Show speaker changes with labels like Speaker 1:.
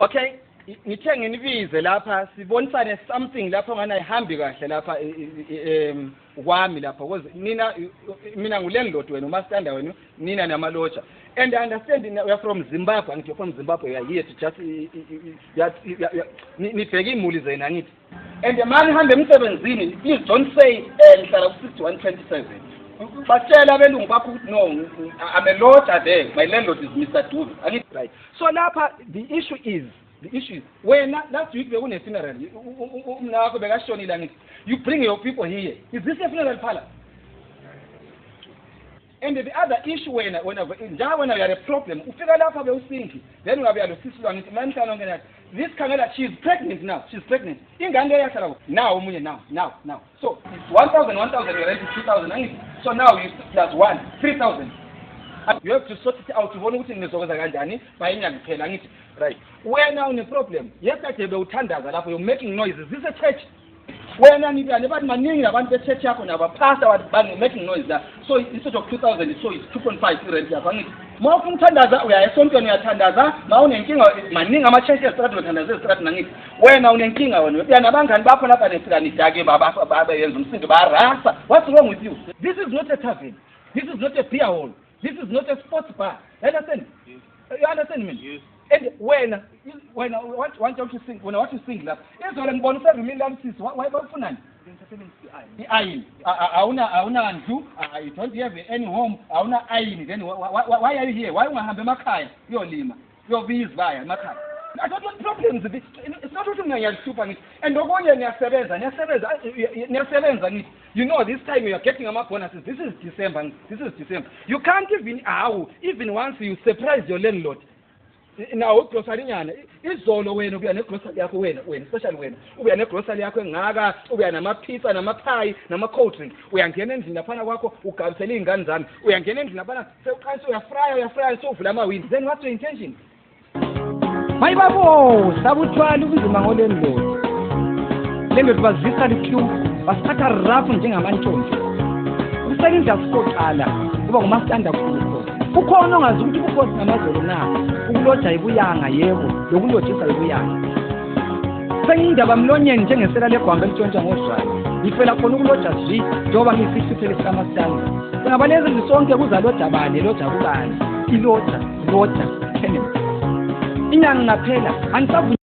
Speaker 1: Okay, ngithe nginibize lapha sibonisane something lapho ngani ayihambi kahle lapha kwami lapha, because nina, mina ngu-landlord, wena umastanda, wena nina namaloja. And I understand we are from Zimbabwe. Angithi you're from Zimbabwe, you are here to just nibheke iy'muli zenu, angithi? And ma nihambe emsebenzini, please don't say ngihlala ku-6127. Batshela abelungu bakho ukuthi no, I'm a lodger there, my landlord is Mr Dube, angithi? Right, so lapha the issue is wena last week bekune-funeral, umna wakho bekashonile, angithi? You bring your people here. Is this a funeral parlor? And the other issue, wena njalo wena you are a problem. Ufika lapha bewusingi, then ungabuya lo sisi lwa, ngithi manihlala nonke nathi this, khangela, she is pregnant now, she's pregnant. Ingane leyo yahlala kuphi now? Omunye now, so it's 1000 1000, your rent is 2000, angithi? So now you plus 1 3000. You have to sort it out, ubone ukuthi nizokwenza kanjani bayinyanga kuphela, angithi? Right, wena une-problem. Yesterday bewuthandaza lapho, you're making noises. This is a church. Wena nibane bathi maningi abantu be-church yakho nabapastor making noise la. So instead of 2000, so it's 2.5 i-rent yakho, angithi? Ma ufuna ukuthandaza, uyaya esontweni, uyathandaza. Ma unenkinga, maningi ama-church ezitradini, uthandaza ezitradini, angithi? Wena unenkinga wena, uya nabangani bakho lapha, nifika nidake, bayenza umsindo, bayarasa. What's wrong with you? This is not a tavern, this is not a beer hall, this is not a sports bar. You understand? You understand me?
Speaker 2: Yes.
Speaker 1: And wena what don't you think wena, what you think lapha? Izolo ngibona userumini lami, sisi, why bafunani i-ayini? Awuna ndlu, you don't have any home, awuna ayini, then why are you here? Why ungahambi emakhaya uyolima, uyobiya izibaya emakhaya? I don't want problems. It's not ukuthi mina ngiyalihlupha, ngithi. And okunye, niyasebenza, niyasebenza, niyasebenza, ngithi. You know this time you are getting ama-bonuses. This is December, ngithi. This is December. You can't even, how, even once you surprise your landlord. Nawo igrocery nyana izolo, wena ubuya negrocery yakho, wena especially wena ubuya negrocery yakho engaka, ubuya nama-pizza, nama-pie, nama-cold drink. Uyangena endlini laphana kwakho, ugabisele iy'ngane zami. Uyangena endlini laphana, sewuqalisa uyafraya, uyafraya, sewuvula amawindi. Then what's your intention?
Speaker 3: Mayibabo, sabuthwala ubunzima ngo-landlord. Landlord bazisa lihlupho, basithatha rafu njengamantshontsho. Ukusebenza sikoqala kuba ngumastanda kukho. Kukhona ongazi ukuthi ubukhosi ngamazolo na. Ukuloja ibuyanga, yebo, lokulojisa ibuyanga. Sengiyindaba mlonyeni njengesela legwamba elitshontshwa ngozwayo. Ngifela khona ukuloja zwi njengoba ngiyisihluthelo sikamastanda. Singabalezi nje sonke kuzaloja bani, loja kubani. Iloja, loja, tenant. Inyanga ngaphela angisavunyelwa.